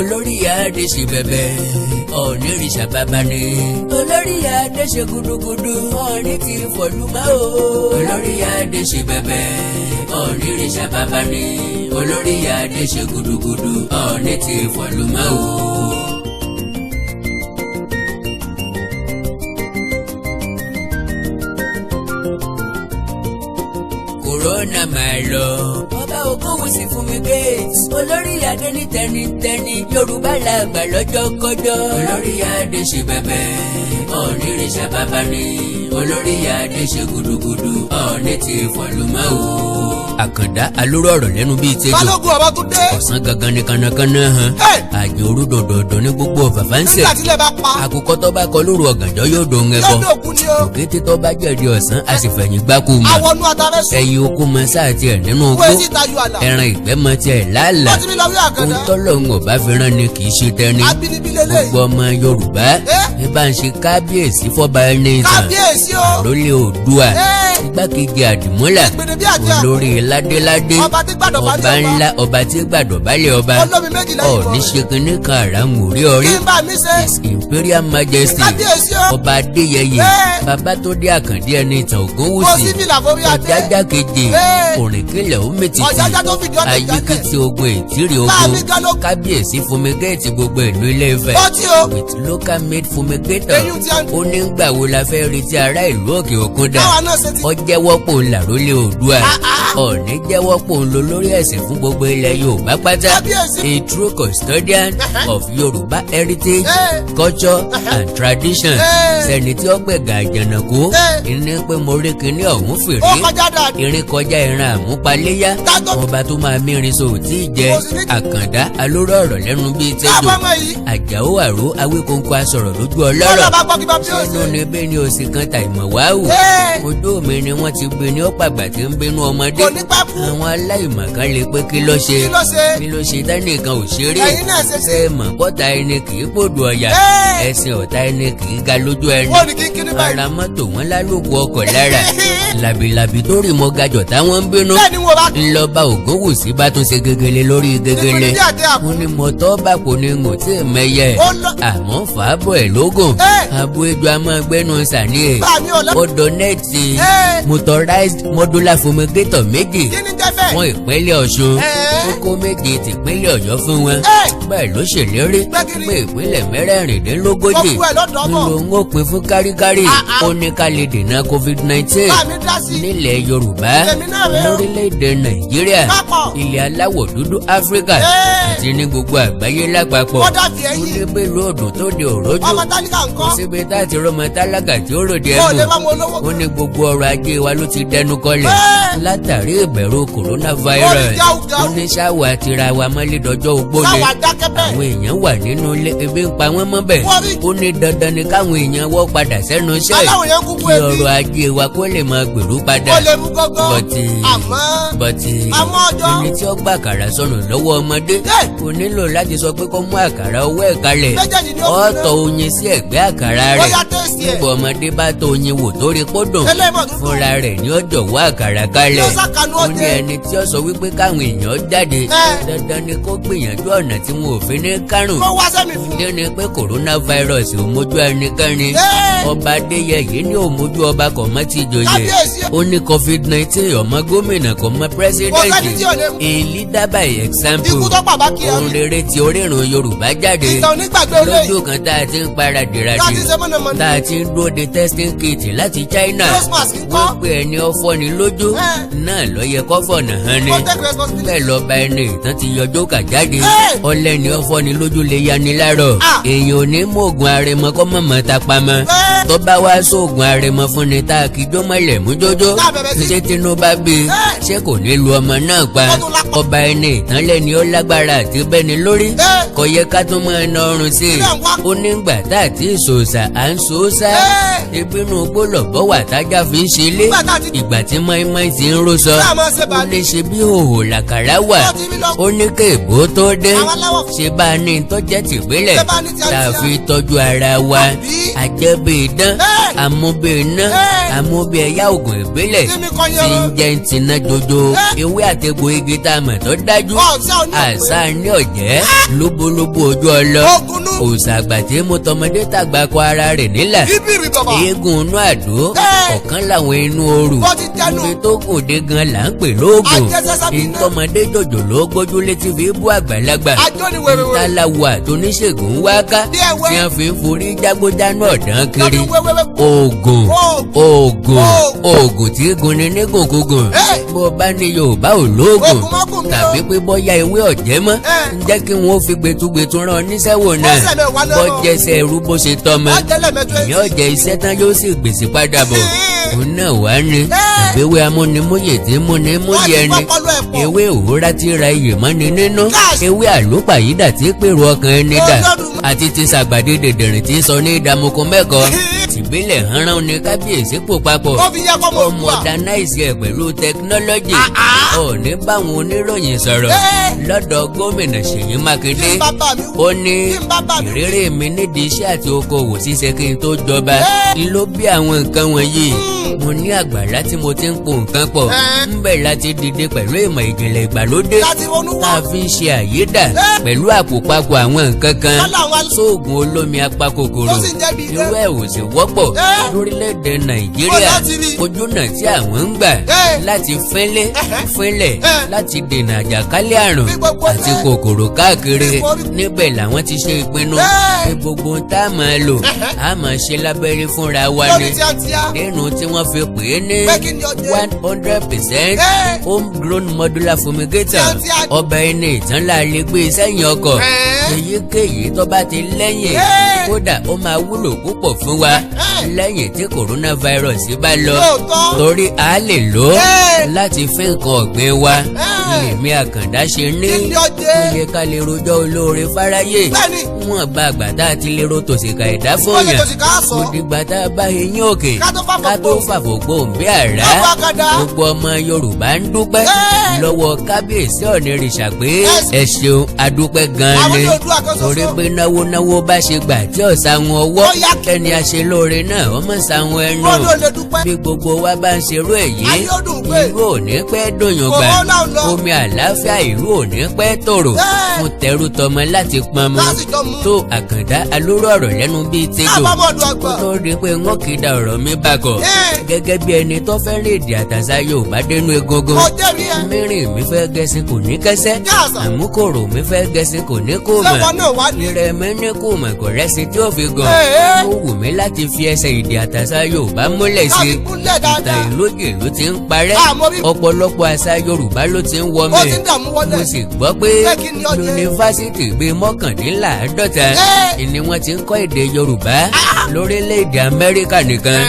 Olórí adé ṣe bẹ̀bẹ̀, Ọ̀nìrìṣà bàbá ni. Olórí adé ṣe gudugudu, Ọ̀ọ̀ni ti fọ̀lùmọ́ o. Olórí adé ṣe bẹ̀bẹ̀, Ọ̀nìrìṣà bàbá ni. Olórí adé ṣe gudugudu, Ọ̀ọ̀ni ti fọ̀lùmọ́ o. Kòrónà máa lọ. Ọba Ògúnwùsì fún mi gate. Olórí adé ní tẹnitẹni. Yorùbá la gbà lọ́jọ́ kọjọ́. Olórí adé ṣe bẹ̀bẹ̀. Ọ̀nìrìṣà bàbá ni. Olórí adé ṣe gudugudu. Ọ̀ọ̀ni ti fọ̀lùmọ́ o. Àkàndá alóró ọ̀rọ̀ lẹ́nu bíi tẹ́jọ́. Balógun ọba tún dé. Ọ̀sán gangan ni kànákànná hàn. Hey! Àjò orú dọ̀dọ̀dọ̀ ní gbogbo ọ̀fàfà ń sẹ̀. Nígbà tílẹ̀ bá pa. Àkùkọ tó bá kọ lóru ọ̀gànjọ́ yóò dòun ẹbọ. Lọ́dọ̀ òkú ni o. Òkété tó bá jẹ̀dí ọ̀sán a sì fẹ̀yìn gbáko mọ́. Àwọn atarẹ́ sùn. Ẹyin oko mọ sáà tiẹ̀ nínú igbó. Wọ́n sì tayọ àlà. Ẹran ìgbẹ́ mọ tiẹ̀ lálàá. Wọ́n ti mi lọ wí Ohun Àkàndá. tọ́lọ́run ọba fi rán ni kì í ṣe tẹni. Abínibí lélẹ̀. Gbogbo ọmọ Yorùbá Eh? ẹ bá ń ṣe kábíyèsí fọ́ba ẹni ìtàn. Kábíyèsí o. Àrólé Oòduà. Eh! Igbákejì Àdìmúlà. Ìpinnu bí àjẹ́ àpò. Olórí ládéládé. Ọba tí gbàdọ̀ Ọba balẹ̀ ọba. ńlá, ọba tí gbàdọ̀bálẹ̀ ọba. Olómi méjì lẹ́yìn Ọ̀ọ́ni bọ̀. ṣe kinní kan àrà ń wòrí ọrí. Kí n bá mi ṣe. His Imperial Majesty. Kábíyèsí o. Ọba Adéyẹyè. Eh! Babátúndé Àkàndé ẹni ìtàn Mo Ògúnwùsì. sí fìlà forí adé. Ọ̀jájá keje. Eh! Òrìnkìlẹ̀ Omi-tìtì. Ọ̀jájá tó fìdí ọ̀tẹ̀ jálẹ̀. Ayíkìtì ogun ètìrì Bá ogun. mi gan ló- Kábíyèsí fumigate gbogbo ìlú Ilé-Ifẹ̀. Ó tí o. With local made fumigator. Eyín tí a ń- Ó ní gbà wo la fẹ́ retí ará ìlú òkè òkun dà. Káwa náà ṣe ti. Ó jẹ́wọ́ pò ń làrólé Oòduà. Ọ̀ọ̀ni jẹ́wọ́ pò ń lo lórí ẹ̀sìn fún gbogbo ilẹ̀ Yorùbá pátá. Kábíyèsí. A true custodian of Yorùbá heritage, Eh. culture and tradition. Eh. Sẹ́ni tí ó gbẹ̀gà àjànàkú. Eh. Ìní pé mo rí kinní ọ̀hún fèrè. Ó kọjá dàdí. Irin kọjá ìran àmúpaléyá. Dájọ́. Ọba tó máa mírin so ò tí ì jẹ. Kò sí ní- Àkàndá alóró ọ̀rọ̀ lẹ́nu bíi tẹ́jọ́. Káàbọ̀ ọmọ yìí. Àjàó àró Awíkóńkó asọ̀rọ̀ lójú Bọ́lá ọlọ́rọ̀. bá gbọ́ kí bá bí ó Inú ṣe. ni bẹ́ẹ̀ ni òsì kan tà ìmọ̀ wáwù. Ẹ́. Ojú mi ni wọ́n ti gbé ní ọ̀pàgbà tí ń bínú ọmọdé. Kò ní pẹ́ kú. Àwọn aláìmọ̀kan lè pé kí ló ṣe. Kí ló ṣe? Kí ló ṣe tánìkan ò ṣeré. Ẹ̀yin náà ṣe Ṣé mọ̀ pọ́ta ẹni kì í pòdù ọ̀yà. Ẹ́. Ẹ̀sìn ọ̀tá ẹni kì í ga lójú ẹni. Wọ́n ní kí kíní báyìí. Ara mọ́tò wọn lálòkù ọkọ̀ lára. Làbìlàbì tó rì mọ́ gajọ̀ táwọn ń bínú. Bẹ́ẹ̀ ni wọ́n bá. Ńlọba Ògúnwùsì bá tún ṣe gegele lórí gegele. Ìpinnu bí àdé àpò. Ó ní mọ̀tọ́ bá kò ní ngò tí ì mẹ́yẹ. Ó lọ- Àmọ́ fàábọ̀ ẹ̀ lógún. Ẹ́. Abo ejò a máa gbẹ́nu sàní ẹ̀. Bá mi ò lọ- Ó donate Ẹ́. motorized modular fumigator 2 Kí ni jẹ́ bẹ́ẹ̀? fún ìpínlẹ̀ Ọ̀ṣun. Ẹ́. Ó kó 7 tìpínlẹ̀ Ọ̀yọ́ fún wọn. Ẹ́. Bẹ́ẹ̀ ló ṣèlérí Gbẹ́gìrì. pé ìpínlẹ̀ 36 Ó kú ẹ̀ lọ́dọ̀ ọmọ. ló ń ó pin fún káríkárí. Ah, ah. Ó ní ká lè dènà COVID-19 Bá mi dá sí. nílẹ̀ Yorùbá, Èmi náà rèé o. lórílẹ̀‐èdè Nàìjíríà, Pápọ̀. ilẹ̀ aláwọ̀ dúdú Áfíríkà Ẹ́. àti ní gbogbo àgbáyé lápapọ̀. Ó dàbí Ó ẹyin. ní bẹ́ẹ̀ ọdún tó di òrójú. Ọmọ tálíkà ńkọ́? Kò síbi tá a ti rọmọ tálákà tí ó ròde Ó lè ẹnu. bá wọn olówó. Ó ní gbogbo ọrọ̀ ajé wa ló ti dẹnu kọlẹ̀ Ẹ́. látàrí ìbẹ̀rù coronavirus. Ó ní gáúgáú. Ó ní sáwà tira wa mọ́lẹ́ dọjọ́ ogbó ni. Sáwà dákẹ́ bẹ́ẹ̀. Àwọn èèyàn wà nínú ilé, ebi ń pa wọ́n mọ́ bẹ́ẹ̀. Wọ́n rí. Ó ní dandan ni káwọn èèyàn wọ́ padà sẹ́nu iṣẹ́ Aláwọ̀ yẹn kúkú kí ebi. ọrọ̀ ajé wa kó lè máa gbèrú padà. Ó lè mú gọ́gọ́. Bọ̀tì Àmọ́. bọ̀tì Àmọ́ ọjọ́. ẹni tí ó gbà àkàrà sọnù lọ́wọ́ ọmọdé Ẹ́. kò nílò láti sọ pé kó mú àkàrà owó ẹ̀ kalẹ̀. Méjèèjì ni ó fún Ó tọ́ oyin sí ẹ̀gbẹ́ àkàrà Ó rẹ̀. yá taste ẹ̀. Nígbà ọmọdé bá tọ́ oyin wò tó rí kó dùn, Eléyìí mọ̀ dúdú. fúnra rẹ̀ ni ó jọ̀wọ́ àkàrà kalẹ̀. Yóò sàkànú Ó ní ọjẹ́. ẹni tí ó sọ wípé káwọn èèyàn jáde, Ẹ́. dandan ni kó gbìyànjú ọ̀nà tí wọn ò fi ní kárùn. Kó wá sẹ́mi fún. Ní ni pé coronavirus ò mójú ẹnikẹ́ni. Ẹ́. Ọba Adéyẹyè ní ò mójú ọba kò mọ́ ti joyè. Kábíyèsí. Ó ní COVID-19 ọmọ gómìnà kò mọ Kò sẹ́ni president. tí ò lè mú. A leader by example. Ikú tó pàbá kí ẹ Ohun rí. rere ti orírun Yorùbá jáde. Ìtàn onígbàgbé eléyìí. Lójú kan tá a ti ń paradìradì. Tá a ti ṣe mọ̀nàmọ́ná. Tá a ti ń dúró de testing kit láti China. Nose mask ńkọ́? Wọ́n pe ẹni ọfọ́ ni lójú. Ẹ́. Náà ló yẹ kó fọ̀nà hàn ni. Kó take responsibility. Bẹ́ẹ̀ lọ bá ẹni ìtàn ti yọjọ́ kà jáde. Ẹ́. Ọlẹ́ni ọfọ́ ni lójú lè yani lárọ̀. Ah. Èèyàn ò ní mú oògùn arẹmọ kọ́ mọ̀mọ́ ta pamọ́. Ẹ́. Tó bá wá sóògùn arẹmọ fún ni tá a kì í jó mọ́lẹ̀ mú jójó. Tá a bẹ̀rẹ̀ sí. Ṣé tinú bá bí i? Ẹ́. Ṣé kò ní lu ọmọ náà pa? Ó tún lápá. Ọba ẹni ìtàn lẹ́ni ó lágbára àti bẹ́ni lórí. Ẹ́. Kò yẹ ká tún máa na ọrùn sí i. Ilé ń wá. Ó ní gbà tá àti ìṣòṣà à ń ṣòṣà. Ẹ́. Ìbínú gbólọ̀bọ̀ wà tájà fi ń ṣe ilé. Nígbà tá a ti- Ìgbà tí mọ́ínmọ́ín ti ń ró sọ. Tá a máa ṣe Ó bàálù. ní ṣe bí òhò làkàrà wà. Ó ti rí lọ. Ó ní kéèbó tó dé. Àwọn aláwọ̀ Ṣe bá a ní tọ́jẹ́ tìpínlẹ̀. Ṣé bá a ní ti Tá a àti fi tọ́jú ara wa. Àbí? Àjẹbí idán. Ẹ́. Àmúbí iná. Ẹ́. Àmúbí ẹ̀yà ògùn ìbílẹ̀. ìbílẹ̀ Tí mi kọ́ tí yẹn. ń jẹ́ ń tiná jojo, ewé àtegbò, igi tá a mọ̀ tó dájú. Ọ̀sẹ̀ òní òpè. Àṣà ní ọ̀jẹ́ lóbólóbó ojú ọlọ. Ogunú. Òòṣà àgbà tí mo tọmọdé tàgbà kọ ara rẹ̀ nílà. Bíbí bàbá. Eégún inú àdó, ọ̀kan làwọn inú oru. Bó ti jẹ́nu. Ibi tó gùn dé gan là ń pè lóògùn. Ajẹsẹ́sẹ́ bí iná. Ìtọ́mọdé jòjòló gbójú létí fi bú àgbàlagbà. Ajó ni wèrèwèrè. Táláwo àtoníṣègùn wá ká Bí ẹ̀wẹ́. tí wọ́n fi ń forí jágbójánú ọ̀dán kiri. Lọ́dún wéwéwé. Oògùn, Oògùn. oògùn, oògùn tí gunni ní gùnkúgùn. Bó bá ní Yorùbá ò lóògùn Oògùn mọ́gùn mi o. tàbí pé bóyá ewé ọ̀jẹ́ mọ́, ń jẹ́ kí wọ́n fi gbẹtugbẹtu rán oníṣẹ́ wò náà. Ó sẹ̀mẹ̀ wá lọ́rùn. Bọ́ jẹsẹ̀ ẹrú bó ṣe tọ́mọ, Wọ́n jẹ́ lẹ́mẹ̀ẹ́ 20. ìyẹn ọ̀jẹ̀ iṣẹ́ tán, yóò sì gbèsè padà bọ̀. Òun náà wá ní àbẹ̀wé amúnimúyè tí múnimúyè Wọ́n ti ẹni, fọ́pọ́lọ́ ẹ̀ pọ̀. ewé òwúrá tí ra iyè mọ́ni nínú, Káàsì. ewé àlùpàyídà tí pèrò ọkàn ẹni dà, Olódùmarè. àti ti sàgbàdé dèdèrìn tí sọ ní ìdààmú mẹ́kọ̀ọ́ tìbílẹ̀ hánrán ní kábíyèsí pò papọ̀. Ó fi yẹ kọ́ mọ̀ Ó Òdùà. modernize ẹ̀ pẹ̀lú technology. Ó ní báwọn oníròyìn sọ̀rọ̀ lọ́dọ̀ gómìnà Ṣèyí Mákindé. Kí n bá mi wí. Ó ní Kí n bá mi wí. ìrírí mi nídìí iṣẹ́ àti okòwò ṣíṣe kí n tó jọba ló bí àwọn nǹkan wọ̀nyí. Mo ní àgbàlá tí mo ti ń po nǹkan pọ̀ ńbẹ̀ láti dìde pẹ̀lú ìmọ̀ ìjìnlẹ̀ ìgbàlódé Láti ronú tá wá. a fi ń ṣe àyídà pẹ̀lú àpòpapọ̀ àwọn nǹkan kan Lọ́la àwọn sóògùn olómi apakòkòrò. Tó sì ń jẹ́ bí Irú ẹ̀ ò sì wọ́pọ̀ lórílẹ̀‐èdè Nàìjíríà. Ó láti rí. Ojúnà tí àwọn ń gbà láti fínlé fínlẹ̀ láti dènà àjàkálẹ̀ àrùn Bí gbogbo àti ilé. kòkòrò káàkiri. Bí orí. Níbẹ̀ làwọn ti ṣe ìpinnu pé gbogbo ohun tá a máa lò, a máa ṣe lábẹ́rẹ́ fúnra wa Lórí ni. tíátíá. Nínú tí wọ́n fi pè é ní Pé kí ni ọjẹ́? 100% homegrown modular fumigator. Tíátíá. Ọbẹ̀ ẹni ìtàn la lè gbé sẹ́yìn ọkọ̀ èyíkéyìí tó bá ti lẹ́yìn. Kódà ó máa wúlò púpọ̀ fún wa lẹ́yìn tí coronavirus bá lọ, torí a lè lò ó láti fín nǹkan ọ̀gbìn wa. Lèmi Àkàndá ṣe ní Kí ni ọjẹ́? ó yẹ ká lè rojọ́ olóore fáráyé. Wọn bá àgbà tá a ti lè ro tòṣìkà ẹ̀dá Ó fún lè yàn. tòṣìkà á sọ. Kò dìgbà tá a bá eyín òkè Ká tó fàfò ká tó gbòǹ. fàfò gbòǹ bí àrá. Ká tó akada. Gbogbo ọmọ Yorùbá ń dúpẹ́ lọ́wọ́ kábíyèsí Ọ̀nìrìṣà pé ẹ ṣeun, adúpẹ́ gan-an Àwọn ni, ní Oòduà kan ṣoṣo. torí pé náwó náwó bá ṣe gbà tí ọ̀sà wọn ọwọ́ Ó yá. ẹni àṣelóore náà ọmọ sàwọn ẹnu. Wọ́n ló lè dúpẹ́. Bí gbogbo wa bá ń ṣerú èyí, Ayé ó dùn pé. ìlú ò ní pẹ́ dùnyàn gbà. Kòrónà ò lọ. Omi àlàáfíà ìlú ò ní pẹ́ tòrò fún tẹrú tọmọ láti pọn mu. Láti jọ mú. Tó Àkàndá alóró ọ̀rọ̀ lẹ́nu bíi tejò. Káàbọ̀ ọdún àgbà. Kó tó di pé wọ́n kì í da ọ̀rọ̀ mi bàkọ̀, gẹ́gẹ́ bí ẹni tó fẹ́ràn èdè àtàṣà Yorùbá dénú egungun, Mo jẹ́rìí ẹ. mírìn mi fẹ́ gẹ̀ẹ́sì kò ní kẹsẹ́, Yàsà. àmúkòrò mi fẹ́ gẹ̀ẹ́sì kò ní kò mọ̀, Sẹ́wọ̀n náà wá ní. ìrẹ̀mí ní kò mọ̀ kò rẹ́sì tí ó fi gàn. Ó wù mí láti fi ẹsẹ̀ èdè àtàṣà Yorùbá múlẹ̀ sí. Láti kúnlẹ̀ Ìtàn dáadáa. ìlú ìlú ti ń parẹ́, Àmọ́ bí- ọ̀pọ̀lọpọ̀ àṣà Yorùbá ló ti ń wọ Ó mi. ti ń dààmú wọlé. Mo sì gbọ́ pé Pé kí ni ọjẹ́? yunifásitì bíi 49 ni wọ́n ti ń kọ́ èdè Yorùbá lórílẹ̀‐èdè Amẹ́ríkà nìkan,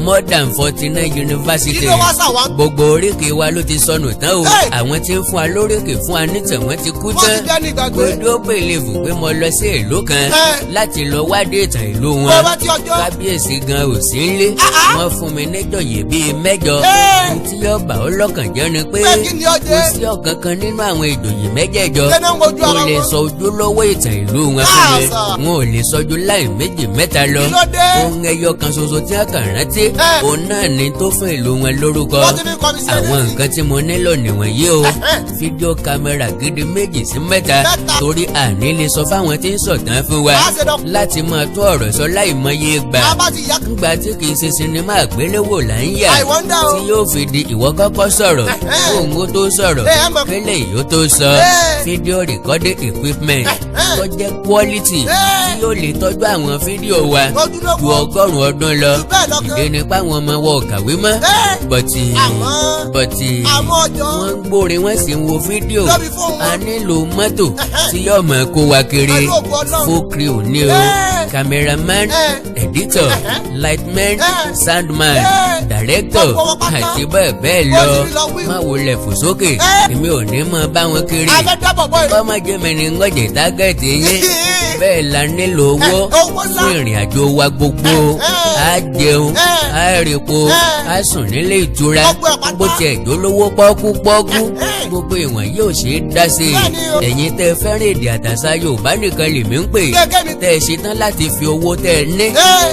more than 49 university. Kí ló wá sà wá? Gbogbo oríkèé wa ló ti sọnù tán o. Àwọn tí ń fún wa lóríkèé, fún wa nítàn, wọ́n ti kú Wọ́n tán. ti dẹ́ni ìgbàgbé. Gbogbo believe pé mo lọ sí ìlú kan láti lọ wádìí ìtàn ìlú Bó wọn. bá ti ọjọ́. Kábíyèsí gan ò sí nílé. Wọ́n fún mi níjòyè bíi 8. Tí yóò bà ó lọ́kàn jẹ́ ni pé Pé kí ni ó kò jẹ́? sí ọ̀kan kan nínú àwọn ìjòyè mẹ́jẹ̀ẹ̀jọ Ṣé náà ń wojú tó ara lè wọn? sọ ojúlówó ìtàn ìlú wọn fún mi. Káàsà. Wọn ò lè sọ ju láì méjì mẹ́ta lọ. Kí ló dé? Ohun ẹyọ kan ṣoṣo tí a kàn rántí, òun náà ni tó fún ìlú wọn lórúkọ. Wọ́n ti fi kọ́ mi sí Àwọn ẹni. nǹkan tí mo nílò nìwọ̀nyí o: fídíò kámẹ́rà gidi méjì sí mẹ́ta, Mẹ́ta. torí àní lè sọ fáwọn tí ń sọ̀tàn fún wa Má ṣe dán. láti máa tó ọ̀rọ̀ sọ láì mọye gbà, Bàbá ti yá. ńgbà tí kì í ṣe sinimá àgbéléwò là ń yà, I wonder o. tí yóò fi di ìwọ kọ́kọ́ sọ̀rọ̀ kóun ó tó sọ̀rọ̀, Ẹ, ẹ mọ̀. kélé yìí ó tó sọ. Fídíò recording equipment tó jẹ́ quality, tí yóò lè tọ́jú àwọn fídíò wa Ojúlówó. ju 100 ọdún lọ. Jù bẹ́ẹ̀ lọ gan. Ìdí ni páwọn ọmọ wa ò kàwé mọ́, bọ̀tì Àmọ́- bọ̀tì Àmọ́ ọjọ́. wọ́n ń gbórin, wọ́n sì ń wo fídíò. Lórí fóònù wọn. A nílò mọ́tò tí yóò máa kó wa kiri. Pẹ̀lú ògo Ọlọ́run. Full crew ní o: cameraman, editor, lightman, soundman, director Gbogbo wọn pátá. àti bẹ́ẹ̀ bẹ́ẹ̀ Bó lọ. ti rí lọ wí. Má wulẹ̀ fò sókè, èmi ò ní mọ bá wọn kiri. Abẹ́ dábọ̀ bọ́ ìlú. Kọ́mọ jẹ́ mi ní ngọ́jẹ̀ target yín. Bẹ́ẹ̀ la nílò owó Owó ńlá. fún ìrìn àjò wa gbogbo. Á jẹun, á rèpo, á sùn nílé ìtura, Gbogbo ẹ̀ pátá. bó tiẹ̀ jólówó pọ́kú pọ́kú. Gbogbo ìwọ̀n yóò ṣe é dá sí i. Bẹ́ẹ̀ni o. Ẹ̀yin tẹ́ ẹ fẹ́ràn èdè àtàṣà Yorùbá nìkan lèmi ń pè. Gẹ́gẹ́ mi. Tẹ́ ẹ ṣetán láti fi owó tẹ́ ẹ ní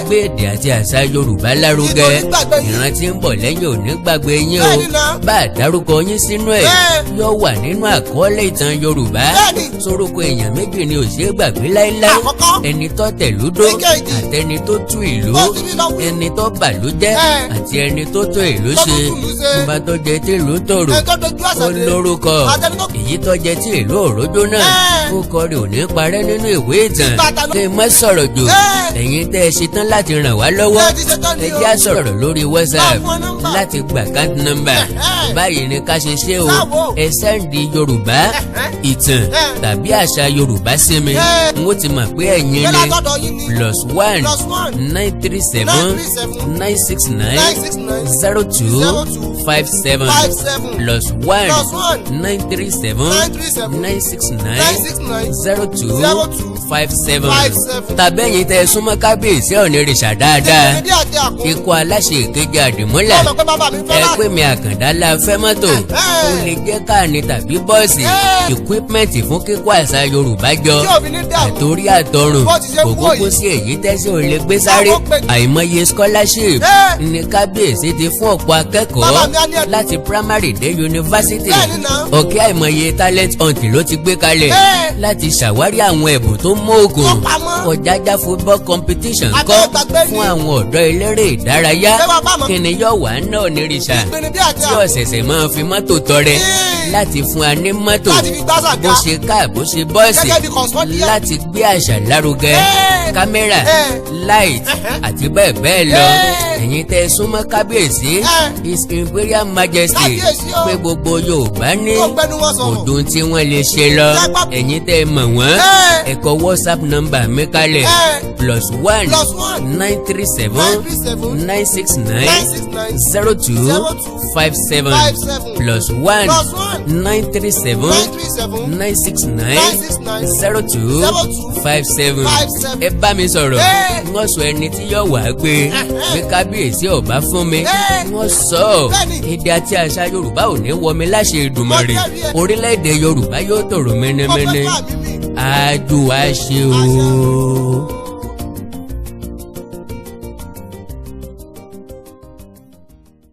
gbé èdè àti àṣà Yorùbá lárugẹ. Ìtàn onígbàgbé yín. Ìran tí ń bọ̀ lẹ́yìn ò ní gbàgbé yín o. Bẹ́ẹ̀ni náà. Bá a dárúkọ yín sínú ẹ̀, yóò wà nínú àkọọ́lẹ̀ ìtàn Yorùbá. Sórúkọ èèyàn méjì ni ò ṣeé gbàgbé láéláé: Àkọ́kọ́. ẹni tó tẹ̀lúdó Èkejì. àtẹni tó tú ìlú, Ó ti rí lọ wí. ẹni tó bàlú jẹ́ àti ẹni tó tó ìlú Tó ṣe. tún ìlú ṣe. Ọba tó jẹ tí ìlú tòrò, Ẹni tó dojú àṣà ó dé. lórúkọ. Àtẹni tó- Èyí tó jẹ tí ìlú òrójó náà, ó kọ rẹ̀ ò ní parẹ́ nínú ìwé ìtàn. Ìgbà ta ló- Kí n má sọ̀rọ̀ jù, ẹ̀yin tẹ́ ẹ ṣetán láti ràn wá lọ́wọ́, Ẹ ti ṣetán ni ẹ o. jẹ́ á sọ̀rọ̀ lórí WhatsApp Bá fún ọ nọ́mbà. láti gba account number. Báyìí ni ká ṣe ṣe o. Sáwo. Ẹ send Yorùbá, ìtàn tàbí àṣà Yorùbá sí mi, n ó ti mọ̀ pé ẹ̀yin Ṣé ni. látọ̀dọ̀ yín ni? +1 +1 937 937 969 969 02 02 57. 57. +1 +1 937 937 969 969 02 02 57. 57. Tàbẹ́yìn tẹ́ ẹ súnmọ́ kábíyèsí Ọ̀nìrìṣà dáadáa, Ìpínlẹ̀ àti àkó. Ikú aláṣẹ ìkejì àdìmúlà, Wọ́n mọ̀ pé bàbá mi ẹ fẹ́ràn. pè mí, Àkàndá la fẹ́ mọ́tò. Ó lè jẹ́ car ni tàbí bọ́ọ̀sì, equipment fún kíkó àṣà Yorùbá jọ, Tí òfin ní dààmú. àtòrí àtọrùn. Bó ti ṣe Kò kú kúkú yìí. sí èyí tẹ́sí ò lè gbé sáré. Àwọn pè- Àìmọye scholarship ní kábíyèsí ti fún ọ̀pọ̀ akẹ́kọ̀ọ́ Bàbá mi á ní ẹ- láti primary dé yunifásitì. Bẹ́ẹ̀ni náà. Ọ̀kẹ́ àìmọye talent hunt ló ti gbé kalẹ̀ láti ṣàwárí àwọn ẹ̀bùn tó mọ́ ògùn. Tó pamọ́. Ọ̀jájá football competition Àbẹ́ kọ́ gbàgbé ni. fún àwọn ọ̀dọ́ eléré ìdárayá. Ṣé bàbá mọ̀? Kí ni yóò wá náà nírìṣà Ìpinnu bí àti tí àkó. ọ̀sẹ̀sẹ̀ máa fi mọ́tò tọrẹ láti fún wa ní mọ́tò, Láti fi gbá sàga. bó ṣe car, bó ṣe bọ́ọ̀sì, Gẹ́gẹ́ bí custodian. láti gbé àṣà lárugẹ, kámẹ́rà, light àti bẹ́ẹ̀ bẹ́ẹ̀ lọ. Ẹ̀yin tẹ́ ẹ súnmọ́ kábíyèsí, His Imperial Majesty, Kábíyèsí o. pé gbogbo Yorùbá ní Tó gbẹnu wọn sọ̀rọ̀. òdùn tí wọ́n lè ṣe lọ. Lápá- Ẹ̀yin tẹ́ ẹ mọ̀ wọ́n, ẹ kọ WhatsApp number mi kalẹ̀: +1 +1 937 937 969 969 02 02 57. 57. +1 +1 937 937 969 969 02 02 57. 57. Ẹ bá mi sọ̀rọ̀, wọ́n sọ ẹni tí yóò wá gbé bí kábíyèsí ọba fún mi. Wọ́n sọ ọ́. Bẹ́ẹ̀ni. Èdè àti àṣà Yorùbá ò ní wọmi láṣẹ Èdùmàrè. Mo jẹ́rìí ẹ. Orílẹ̀-èdè Yorùbá yóò tòrò mẹ́nẹ́mẹ́nẹ́. Ọpẹ́ fún àmì mi. Ájú wa ṣe o.